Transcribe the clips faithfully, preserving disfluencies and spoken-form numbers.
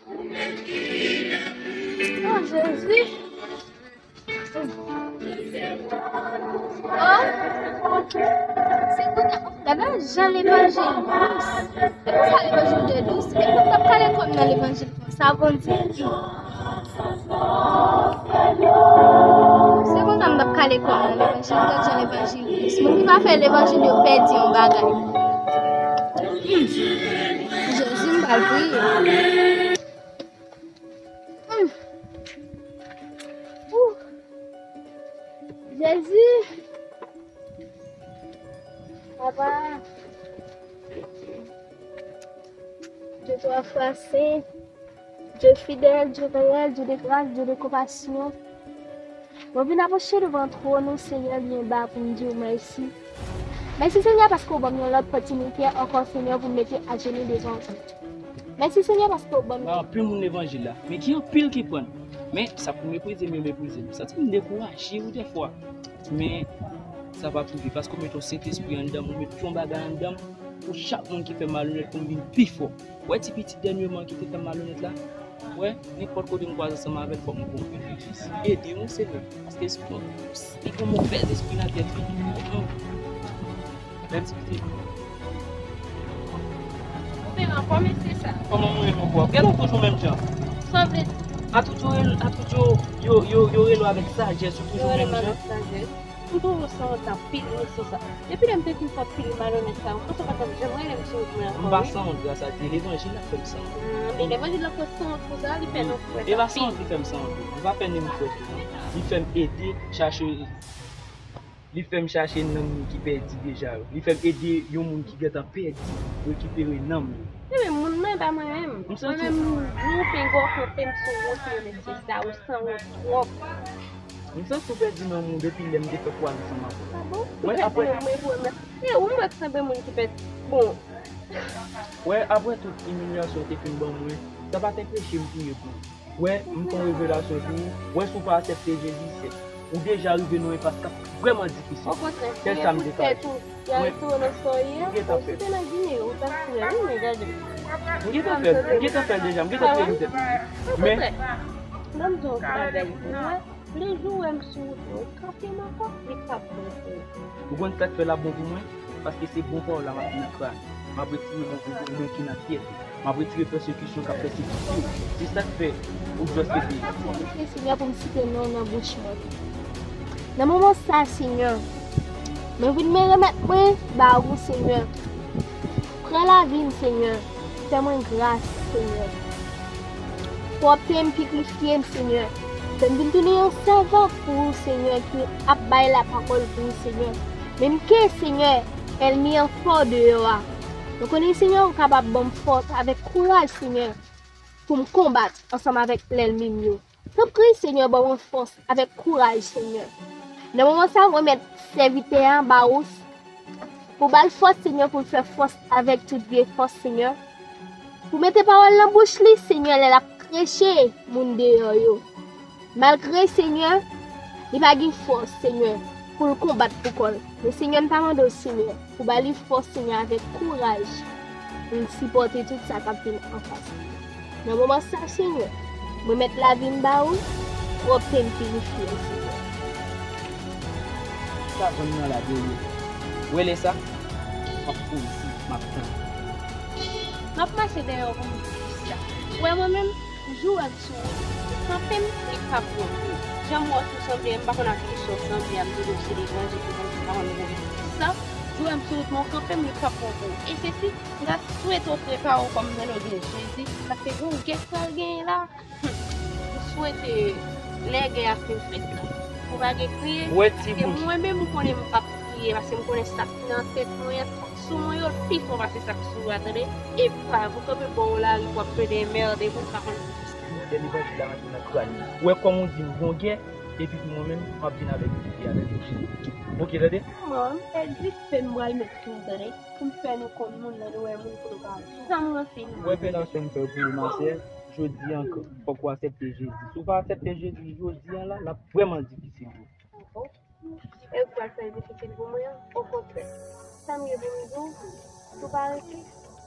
Oh, Jezi. Oh. Se kounye a, gade jan levanjil dous. Se konsa levanjil de dous. E pou m t ap kale kò m nan levanjil konsa, Bondye. Se konsa m t ap kale kò m nan levanjil, gad jan levanjil dous. Moun ki pa fè levanjil yo pèdi yon bagay. Hmm. Jezi, m pral priye. Hmm. Ouh. Jezi. Papa. Dye twa fwa sen. Dye fidèl, Dye reyèl, Dye de gras, Dye de konpasyon. Mwen vin apwoche devan twòn ou, Senyè, byen ba pou m di w mèsi. Mèsi, Senyè, paske w ban m yon lòt opòtinite ankò, Senyè, pou m mete ajenou devan w. Mèsi, Senyè, paske w ban m. Gen anpil moun levanjil la, men gen anpil ki pran l. Men sa pou meprize m, yo meprize m. Santi m dekouraje wi dèfwa. Men sa p ap rive, paske w met yon Sentespri anndan m, ou met yon bagay anndan m, pou chak moun ki fè m malonèt, pou m vin pi fò. Wè ti pitit dènyèman ki te fè m malonèt la? Wè, nenpòt kote m kwaze ansanm avè l, fòk m konprann li jis. Ede m, Senyè, paske li gen yon movèz espri nan tèt li. Menm ti pitit. Ou vin ankò, mesye sa. Kòman mwen menm ankò? Gade w toujou menm jan. Sa vle di? Atout yo rele, atout yo, yo, yo, yo rele w avèk sajès, ou toujou menm jan. Yo rele m avèk sajès. M twouve w sanwont anpil, mesye sa. Depi lè m te fin fè anpil malonèt sa, ou panse w pa t ap janm rele m sou wout mwen ankò, wi? M pa sanwont gras a Dye. Levanjil la fè m sanwont. Ah, men levanjil la fè w sanwont konsa, li fè nou frèt anpil. E pa sanwont li fè m sanwont. M pa fè ni m frèt li, non. Li fè m ede chache, li fè m chache nanm ki pèdi deja yo. Li fè m ede yon moun ki gentan pèdi rekipere nanm li. Ebyen, moun nan e pa mwen menm. Mwen menm, jou w pengò kanpe m sou wout mwen, mesye sa, ou sanwont twòp. M santi w pèdi nanm ou depi lè m te fè kwaze ansanm avè w. Ah bon? Mwen, apre. E, ou m wè k sanble moun ki pèdi. Bon. Wè, apre tout imilyasyon w te fin ban mwen, sa pa t anpeche m touye pou ou. Wè, m fè yon revelasyon pou ou. Wè, si w pa aksepte Jezi, se, ou deja rive nan yon enpas k ap vrèman difisil. Okontrè, se sa m te ka di. Mwen, m gentan fè l. Ou te nan Ginen, ou t ap fè l, wi, men gade. M gentan fè l, m gentan fè l deja, m gentan fè l tèt mwen. Men, ban m di w yon bagay pou ou, wè. Lejou w wè m sou wout mwen, ou kanpe m ankò, li p ap bon pou ou. Ou konn sa k fè l ap bon pou mwen? Paske se bon pawòl la m ap di nan kràn. M ap retire move non ki nan tèt ou. M ap retire pèsekisyon k ap pèsekite w. Se sa k fè ou just rete. Mèsi, Senyè, pou m site non w nan bouch mwen. Nan moman sa, Senyè, mwen vin men remèt mwen ba ou, Senyè. Pran lavi m, Senyè. Fè mwen gras, Senyè. Pwòpte m, pirifye m, Senyè. Fè m vin tounen yon sèvant pou ou, Senyè, ki ap bay lapawòl pou ou, Senyè. Menm ke, Senyè, ènmi an fò deyò a, mwen konnen, Senyè, ou kapab ban m fòs avèk kouraj, Senyè, pou m konbat ansanm avèk lènmi m yo. Tanpri, Senyè, ban mwen fòs avèk kouraj, Senyè. Nan moman sa, mwen remèt sèvitè a ba ou, pou ba l fòs, Senyè, pou l fè fòs avèk tout vye fòs, Senyè. Pou mete pawòl nan bouch li, Senyè, lè l ap preche moun deyò yo. Malgre, Senyè, li pa gen fòs, Senyè, pou l konbat pou kò l. Men, Senyè, m ta mande w, Senyè, pou ba li fòs, Senyè, avèk kouraj pou l sipòte tout sa k ap vin anfas li. Nan moman sa, Senyè, mwen remèt lavi m ba ou, pwòpte m, pirifye m, Senyè. Sa konn nan la dèyè. Ou wè lè sa? M ap poze, m ap tann. M ap mache dèyè w pou m di sa. Ou wè mwen menm, jou w wè m sou wout, ou kanpe m, li p ap bon pou ou. Jan m wè w tou sanble, m pa konn ak kisa w sanble a, m di w se levanjil, levanjil, pa konn levanjil. Sa, jou w wè m sou wout mwen, ou kanpe m, li p ap bon pou ou. E se si, m ta swete w prepare w kòm nan non de Jezi, paske gen yon gè k pral genyen la. M swete lè gè a fin fèt la, ou pa gen kriye, paske mwen menm m konnen m p ap kriye, paske m konnen sa k nan tèt mwen an, sa k sou mwen yo, l pi fò pase sa k sou ou a, tande. Epa, pou kanpe bò w lari, pou w ap plede enmède, pou w pa konn. Lè levanjil la rantre nan kràn ou, ou wè kòman w di m gon gè, epi pou mwen menm, m ap vin avèk vérité, avèk vérité. Oke, tande? Mwen, m pèdi fè m pral met tou, tande, pou m fè nou konn moun nan, nou wè moun pou nou pale. Zanmi anpil. Ou wè fè nan sè m fè pou ou, ma sè. Jodi an, fòk ou aksepte Jezi. Si w pa aksepte Jezi jodi an la, l ap vrèman difisil pou ou. E ou pral fè l difisil pou mwen an? Okontrè, sa m gen pou m di w, si w pa rete,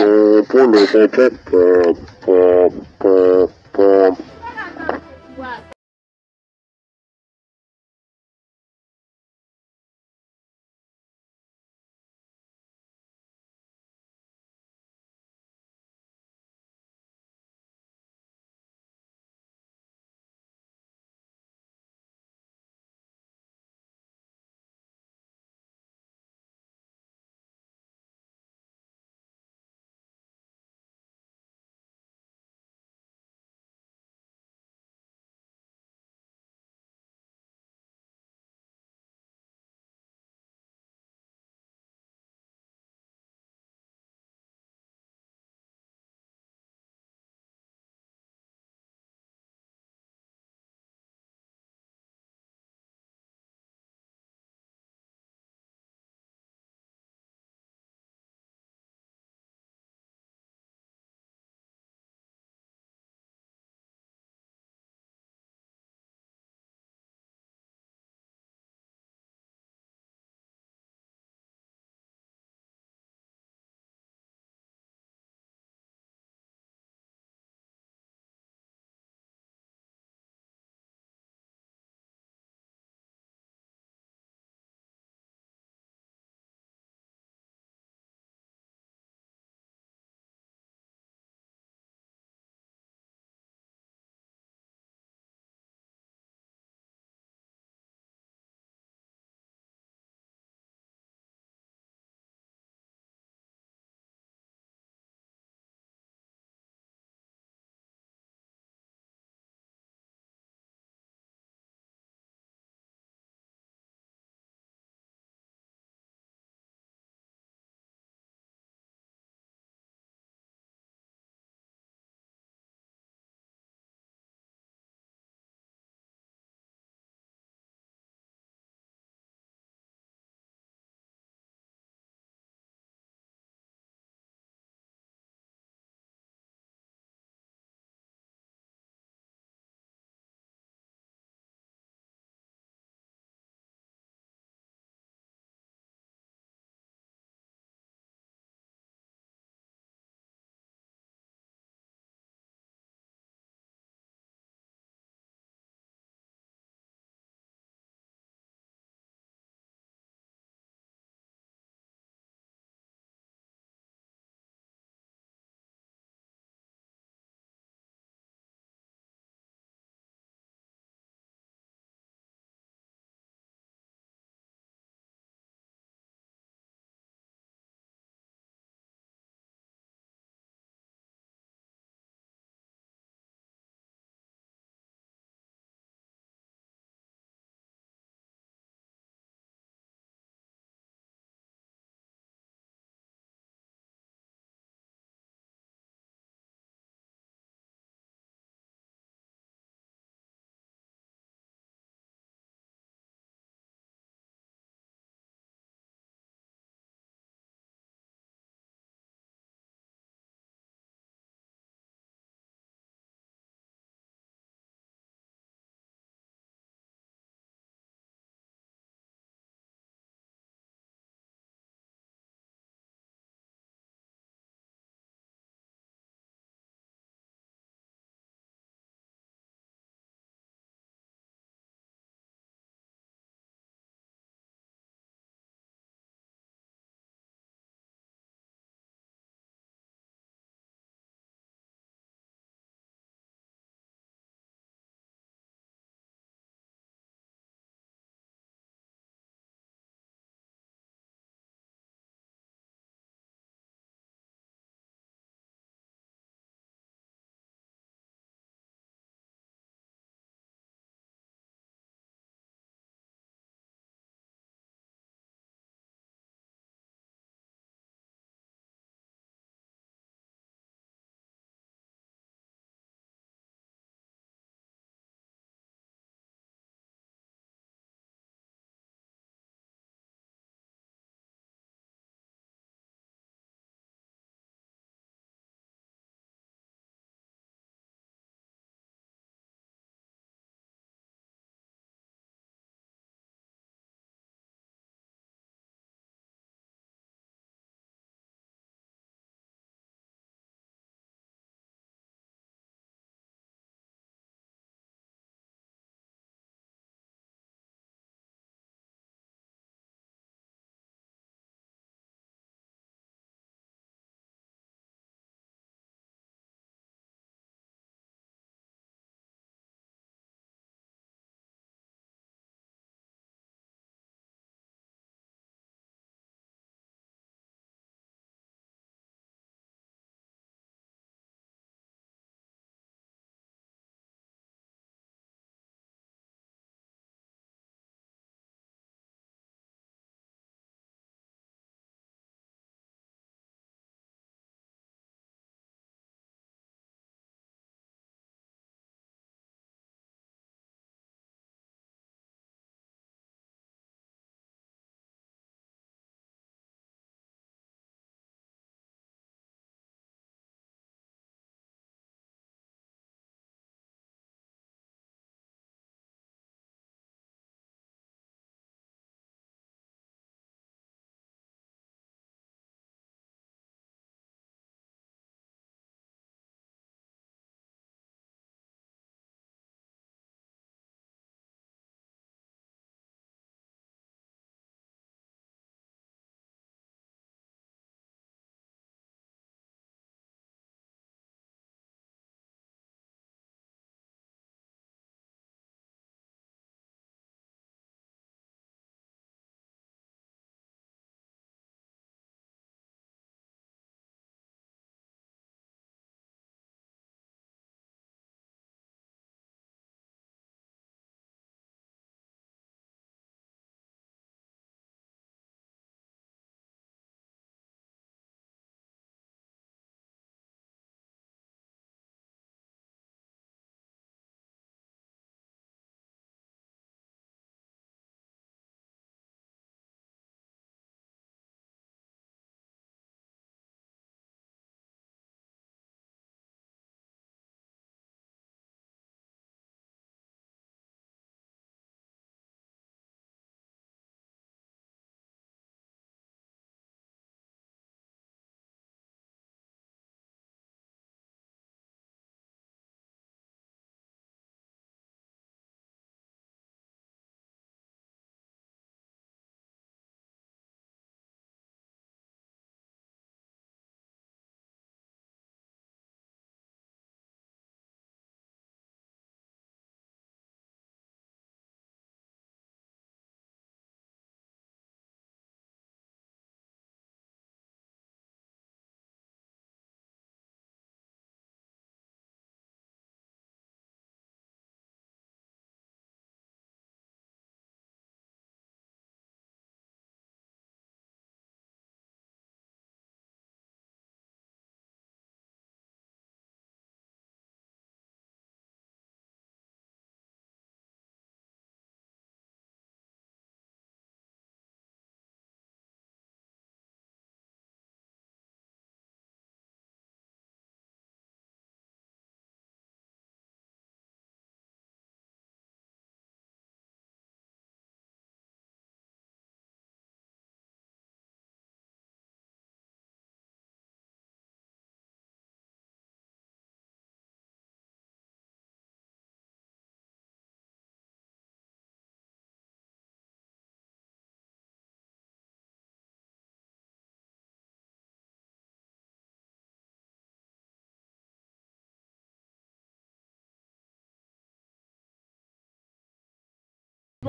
Pom, pom, pom, pom, pom, pom, pom.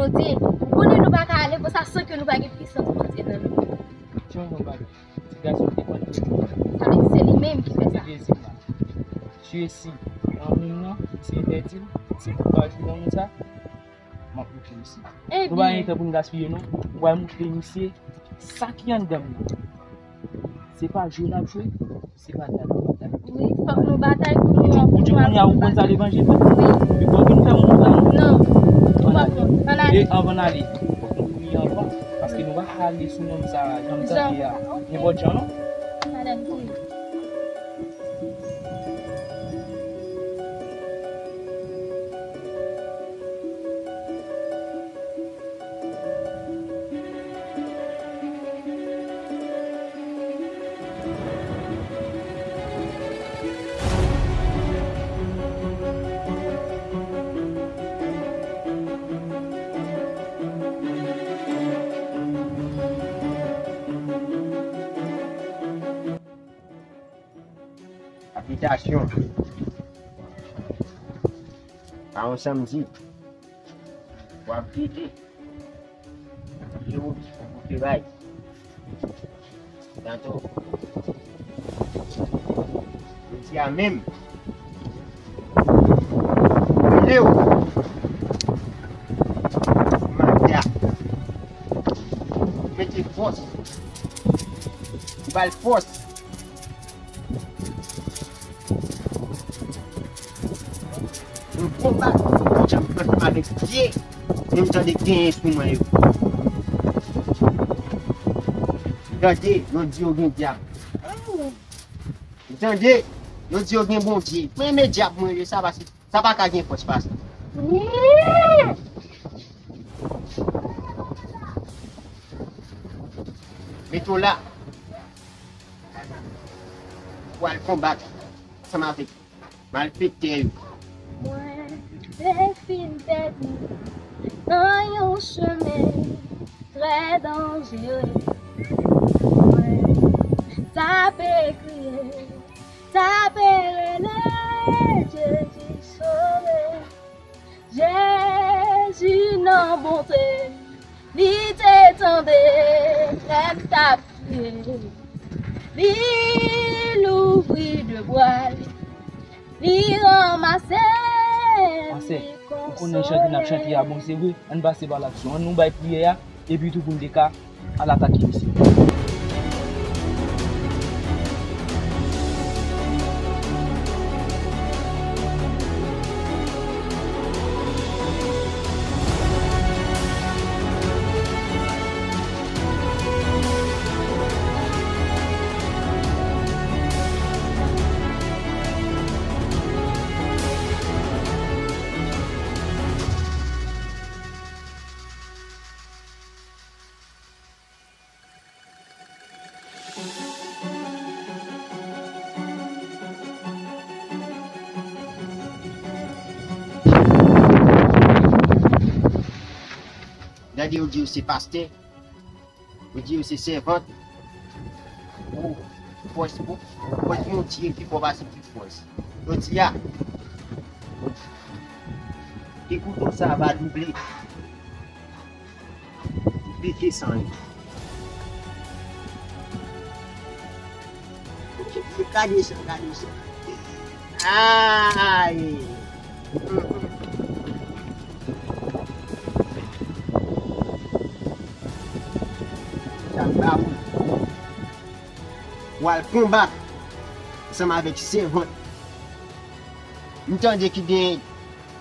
Bondye, ou konnen nou pa ka ale konsa san ke nou pa gen pwisans Bondye nan nou. Jan nou bagay. Ti gason ki te pran nou. Sa vle di se li menm ki fè sa. Dezim la. Sye si nan moun nan, se entèdi l, se pou pa jwe nan moun sa, m ap montre misye. Nou pa gen tan pou n gaspiye non. Ou pral montre misye sa ki anndan m nan. Se pa jwe n ap jwe, se batay n ap batay. Wi, fòk nou batay pou nou. Ou di kounye a ou konn sa levanjil la? Wi. Epi w vin fè moun sa non. Non. Ou pa konn. Ann ale. E anvan n ale, fòk nou priye anvan. Paske nou pa ka ale sou nonm sa, jan m tande a, nenpòt jan non. Madanm, wi. Abitasyon. Pa yon sanmdi. W ap gete. Yo, ou te bay. Tanto. Jodi a menm. Leo. Manda. Mete fòs. Ou ba l fòs. Yon konba, yon janm pran avèk pye, menm jan de gen enstriman yo. Tande, yo di yo gen dyab. Tande, yo di yo gen Bondye. Mwen renmen dyab mwen, yo, sa pa, sa pa ka gen fòs pase. Mete w la. Pou al konbat ansanm avèk malfektè yo. Mwen te fin pèdi nan yon chemen trè danjere. Mwen t ape kriye, t ape rele, Jezi sove. Jezi nan bonte, li te tande lè m t ap kriye. Li louvri de bra li, li ranmase m, li konsole m. Ou konnen chante n ap chante a, bon, se vre. Ann pase pa laksyon. Ann nou bay priyè a, epi tou pou n te ka al atake misye. Gade, yo di yo se pastè, yo di yo se sèvant. Ou, fòs, ou, fòs Bondye pi fò pase tout fòs. Jodi a, ti kouto sa va double. Pike san yo. Gade sa, gade sa. Ay! Sa ba ou. W al konbat ansanm avèk sèvant. M tande ki gen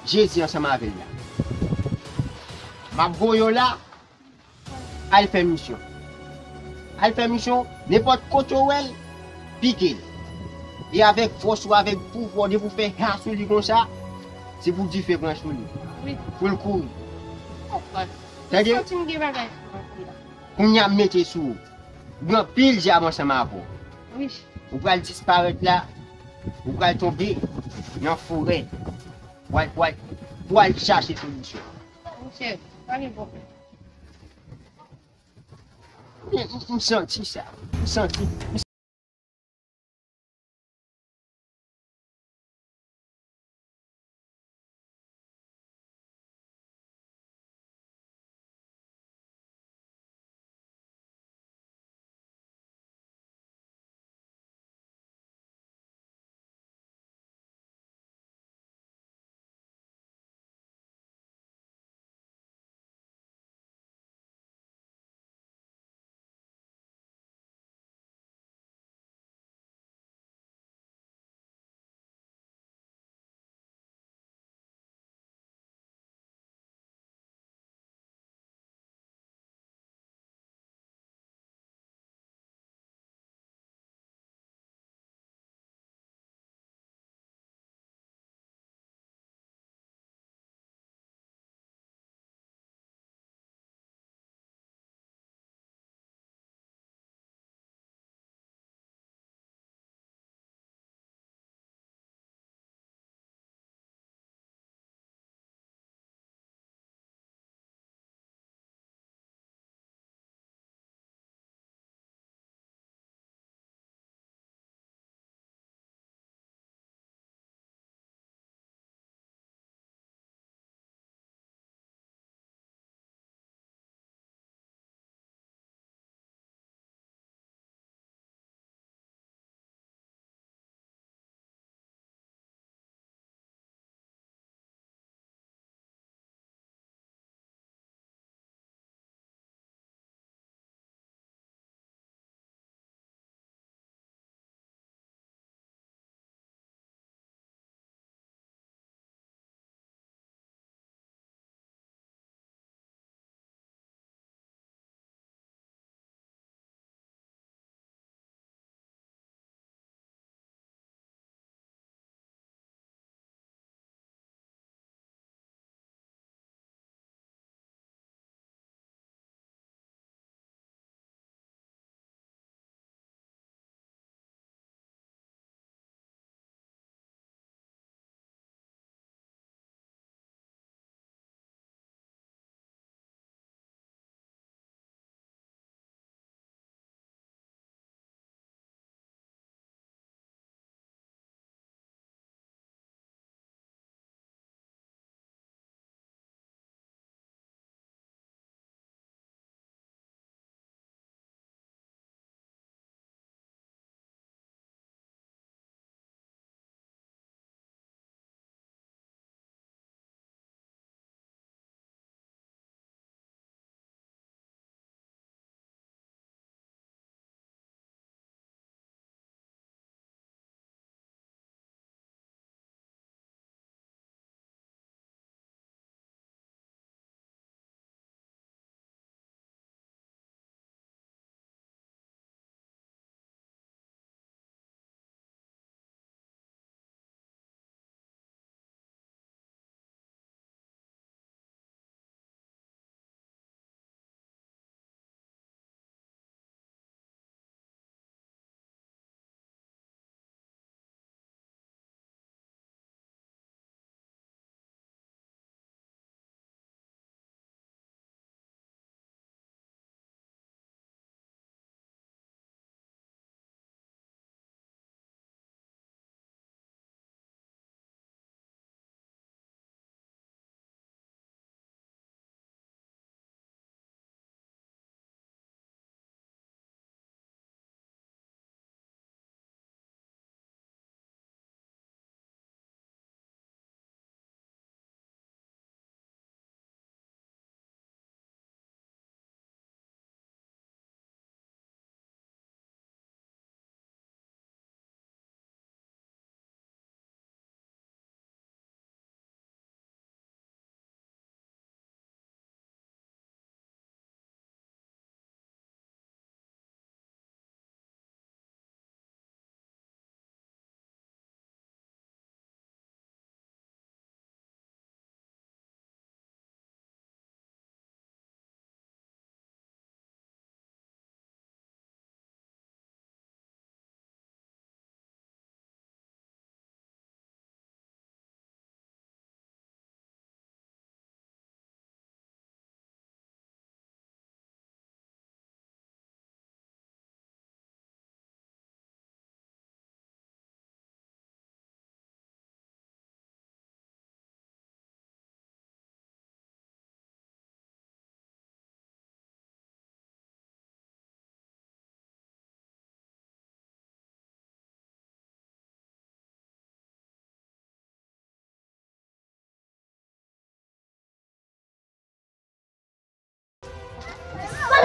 Jezi ansanm avè l la. M ap voye w la, al fè misyon. Al fè misyon, nenpòt kote w wè l, pike l. E avèk fòs ou, avèk pouvwa w, depi w fè ha sou li konsa, se pou dife pran sou li. Wi. Pou l kouri. Tande? M santi m gen bagay sou mwen la. Kounye a m mete sou ou. Ou gen anpil dyab ansanm avè w. Wi. Ou pral disparèt la. Ou pral tonbe nan forè. Ou al, ou al, ou al chache solisyon. Monchè, pa gen pwoblèm. M, m, m santi sa. M santi.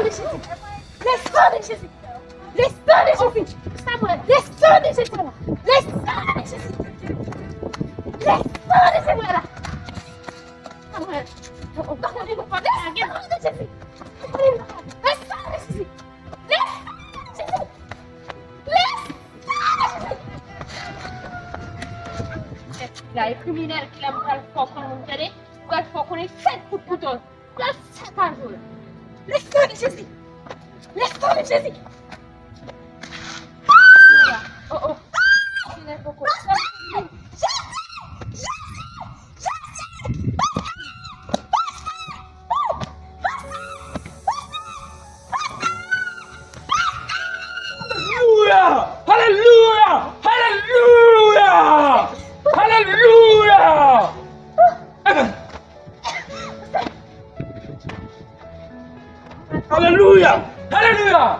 Le sang de Jésus! Le sang de Jésus! Le sang de Jésus! Le sang de Jésus! Le sang de Jésus! Le sang de Jésus! Samuel! Oh, oh. Le sang de Jésus! Le sang de Jésus! Le sang de Jésus! Le sang de Jésus! Gade kriminèl ki la, m pral fè w konnen, tande? M pral fè w konnen sèt kout kouto. Pral sèt a jou. Le sang de Jésus! Le sang de Jésus! Oh, oh. Alelouya! Alelouya! Alelouya! Alelouya! Amen. Alelouya! Alelouya!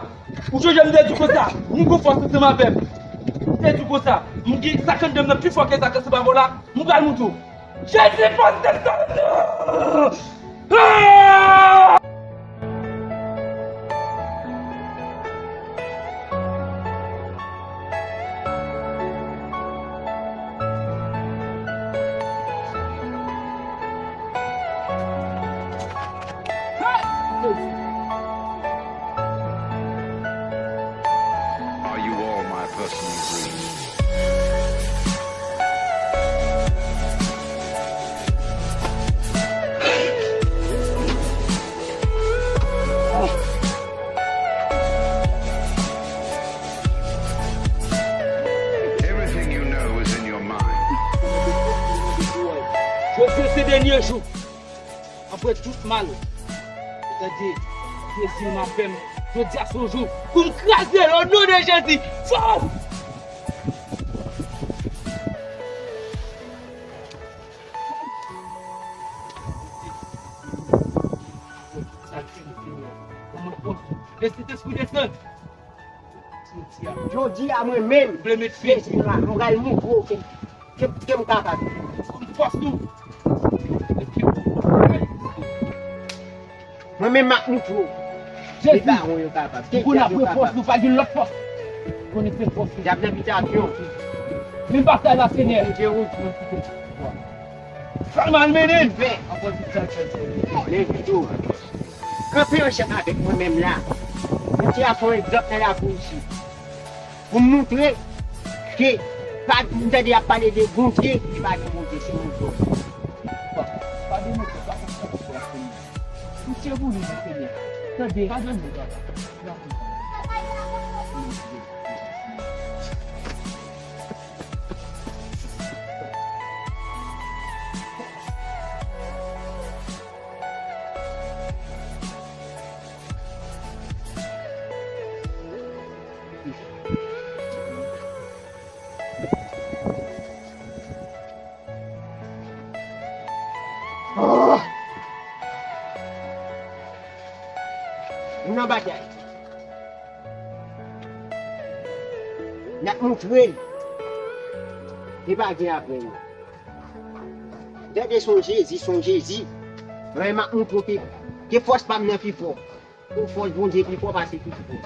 Ou chonje m te di konsa, m gon fòs ansanm avè m. M te di konsa, m gen sakannde m nan pi fò ke sa ke se pa bon la, m pral montre w. Jezi fòs desann! Ah! Are you all my personal dreams? Everything you know is in your mind. Jodi se dènye jou. Apre tout mal, tande, dezi m ap fè m. Jodi a se yon jou pou m kraze l, o non de Jezi. Fò! Sentespri desann. Jodi a mwen menm, Jezi la, mwen pral montre w ke, ke, ke m kapab. Fòs nou. Mwen menm m ap montre w. Jezi. Li ba mwen yo kapab. Ou konnen apre fòs nou pa gen lòt fòs. Ou konnen se fòs nou. Y ap nan bitasyon. Men batay la, Senyè. Bondye ou. Fè m al mennen. Fè. Anpòl tout sa, Senyè. Men tou. Kanpe ansanm avèk mwen menm la. Bondye a fè yon egzanp nan lakou isit. Pou m montre ke pa m tande y ap pale de Bondye, li pa gen Bondye, se yon zòt. Pa de Bondye, pa konn sa pou fè, Senyè. Touche pou li, Senyè. Tande, pa de Bondye, papa. Nou nan batay. N ap montre l. Li pa gen apre nou. Gade, se yon Jezi, se yon Jezi. Mwen, m ap montre w ke, ke fòs pa m nan pi fò. Pou fòs Bondye pi fò pase tout fòs.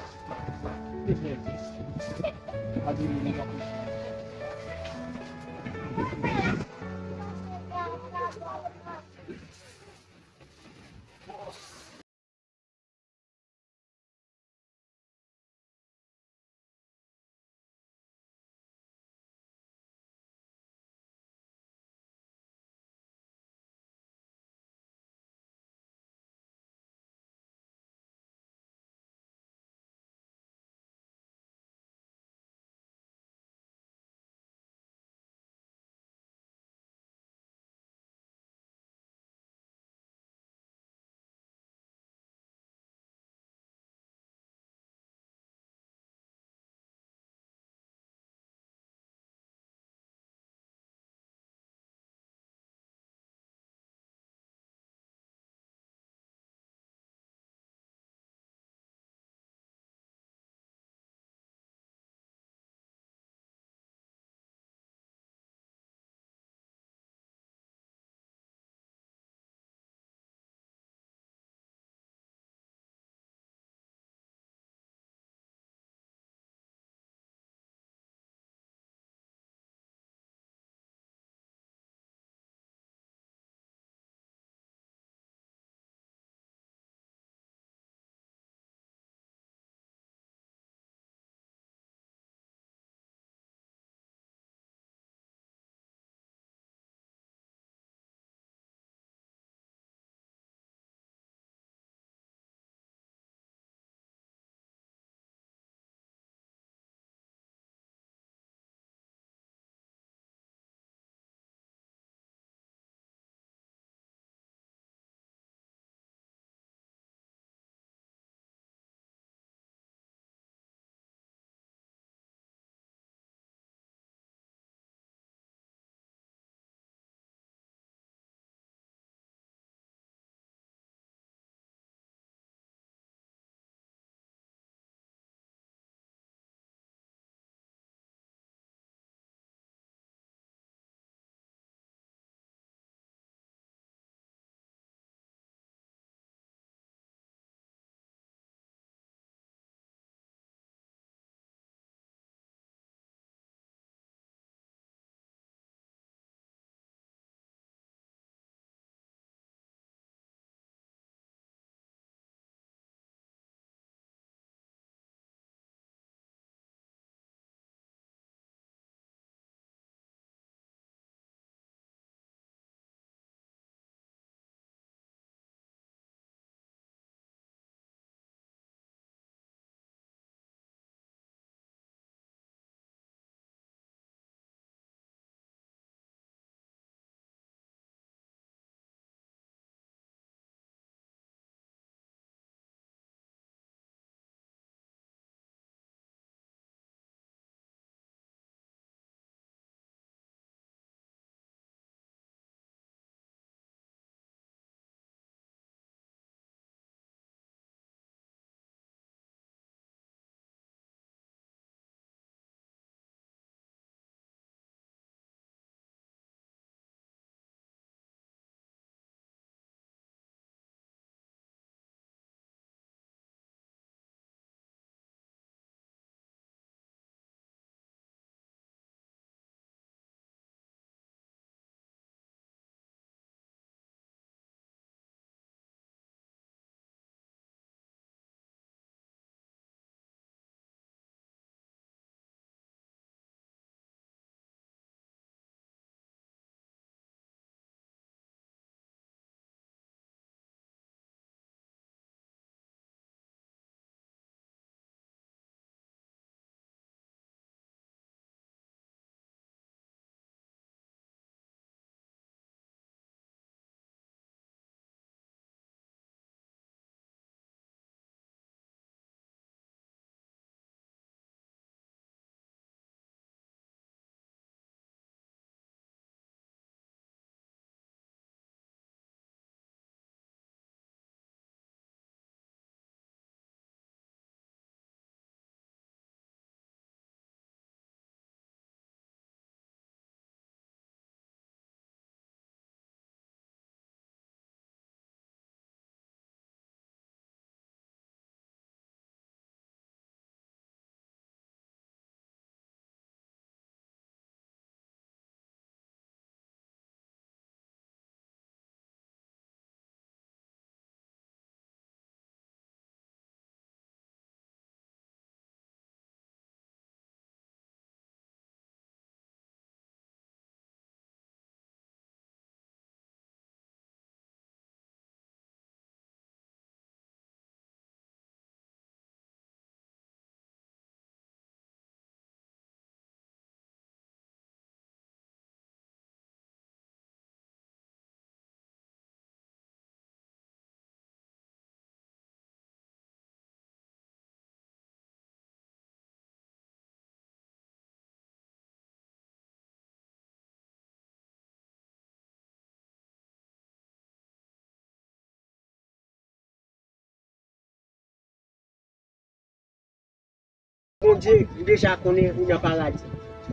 Bondye, ou deja konnen ou nan paradi.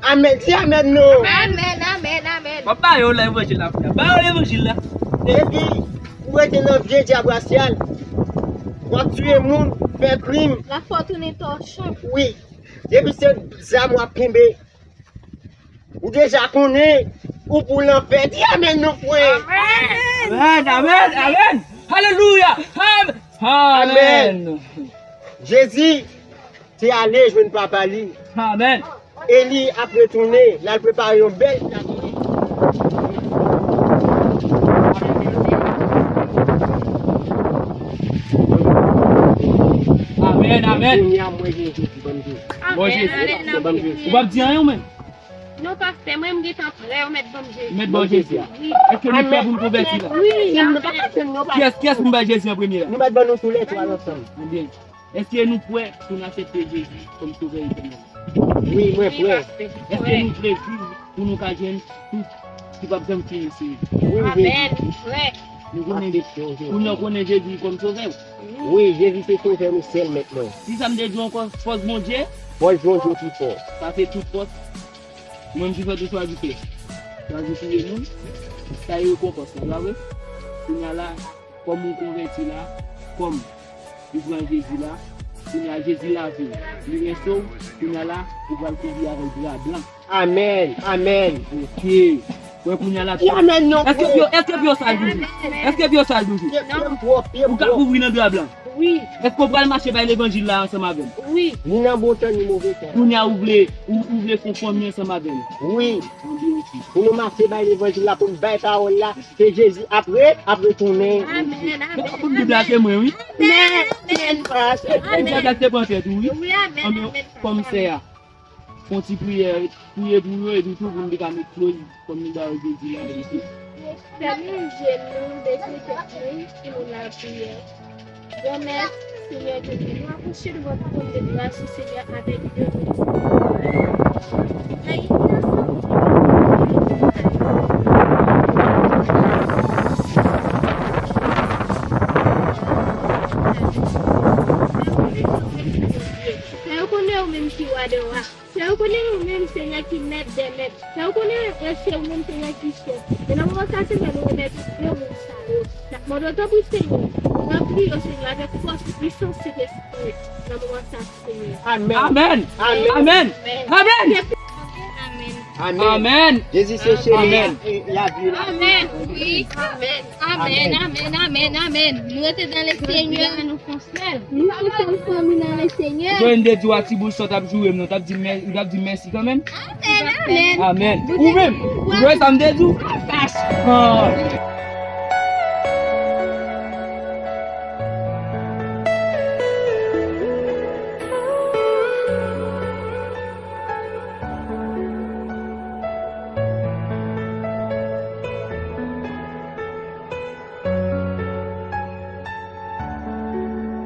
Amèn. Di amèn non. Amèn, amèn, amèn. M ap ba yo levanjil la, frè. Ba yo levanjil la. Depi ou rete nan vye dyab rasyal, w ap tiye moun, fè krim. L ap fè w tounen tòchon. Wi. Depi se zam w ap kenbe, ou deja konnen ou pou lanfè. Di amèn non, frè. Amèn, amèn, amèn. Alelouya. Amèn. Amèn. Jezi te ale jwenn papa li. Amèn. E li ap retounen, l al prepare yon bèl tabli. Amèn, amèn. Kounye a mwen gen Jezi, ban m Jezi. Bon, Jezi. Amèn, amèn. Ou p ap di anyen, ou menm? Non, pastè, mwen, m gentan prè, ou mèt ban m Jezi. Mèt ban Jezi. Wi. Èske nou prè pou n konvèti la? Wi, amèn. Kiyès, kiyès pou m bay Jezi an premye la? Nou mèt ban nou toulètwa ansanm. Ebyen, èske nou prè pou n aksepte Jezi kòm Sovè etènèl? Wi, mwen prè. Èske nou prè viv pou nou ka jwenn tout ki p ap janm fini, Seyè? Wi, Jezi. Amèn, nou prè. Nou konnen, kounye a w konnen Jezi kòm Sovè w. Wi, Jezi se Sovè nou sèl, mèt mwen. Kisa m te di w ankò? Fòs Bondye. Fòs Bondye pi fò. Sa se tout fòs. Mwen, m ki fè tou chwazi fè. Chwazi touye moun. Sa e rekonpans la, pa vre? Kounye a la, kòm ou konvèti la, kòm ou pran Jezi la, kounye a Jezi lave w, li rense w, kounye a la, ou pral kouvri avèk dra blan. Amèn, amèn. Ok. Wè kounye a la. Amèn non. Èske pye, èske pye w sal toujou? Èske pye w sal toujou? Pye m pwòp, pye m pwòp. Ou ka kouvri nan dra blan? Wi. Èske w pral mache bay levanjil la ansanm avè m? Wi. Ni nan bon tan, ni move tan. Kounye a ou vle, ou, ou vle fè yon fanmi ansanm avè m? Wi. Anbyen, ok. Pou nou mache bay levanjil la, pou n bay pawòl la, ke Jezi apre, ap retounen. Amèn, amèn. Pou m di blag se mwen, wi. Amèn, amèn. Amèn. Dyab la te pran tèt ou, wi. Wi, amèn, amèn. Anbyen, kòm sè a. Fè yon ti priyè, priye pou yo, epi tou pou nou te ka met Chloé kòm nou ba yo Jezi la, epi tou. Fèmen je nou, bese tèt nou, pou nou lapriyè. Granmèt, Senyè Jezi, nou apwoche devan twòn de gras ou, Senyè, avèk de rodisman. Fè yo konnen ou menm ki wa dè wa. Fè yo konnen ou menm, Senyè, ki mèt dè mèt. Fè yo konnen, e, se ou menm, Senyè, ki chèf. E nan moman sa, Senyè, nou remèt de moun sa yo. N ap mande w, tanpri, Senyè, ranpli yo, Senyè, avèk fòs, pisans, Sentespri, nan moman sa, Senyè. Amèn. Amèn. Amèn. Amèn. Amèn. Amèn. Jezi se chemen e lavi. Amèn. Wi. Amèn. Amèn, amèn, amèn, amèn. Nou rete dans le Seigneur, nou fè yon sèl. Nou fè yon sèl fanmi dans le Seigneur. Jwenn de Dye a ti boul sa t ap joure m nan, t ap di mè-, t ap di mèsi kanmenm. Amèn, amèn. Amèn. Ou menm, ou wè sa m te di w? Ah.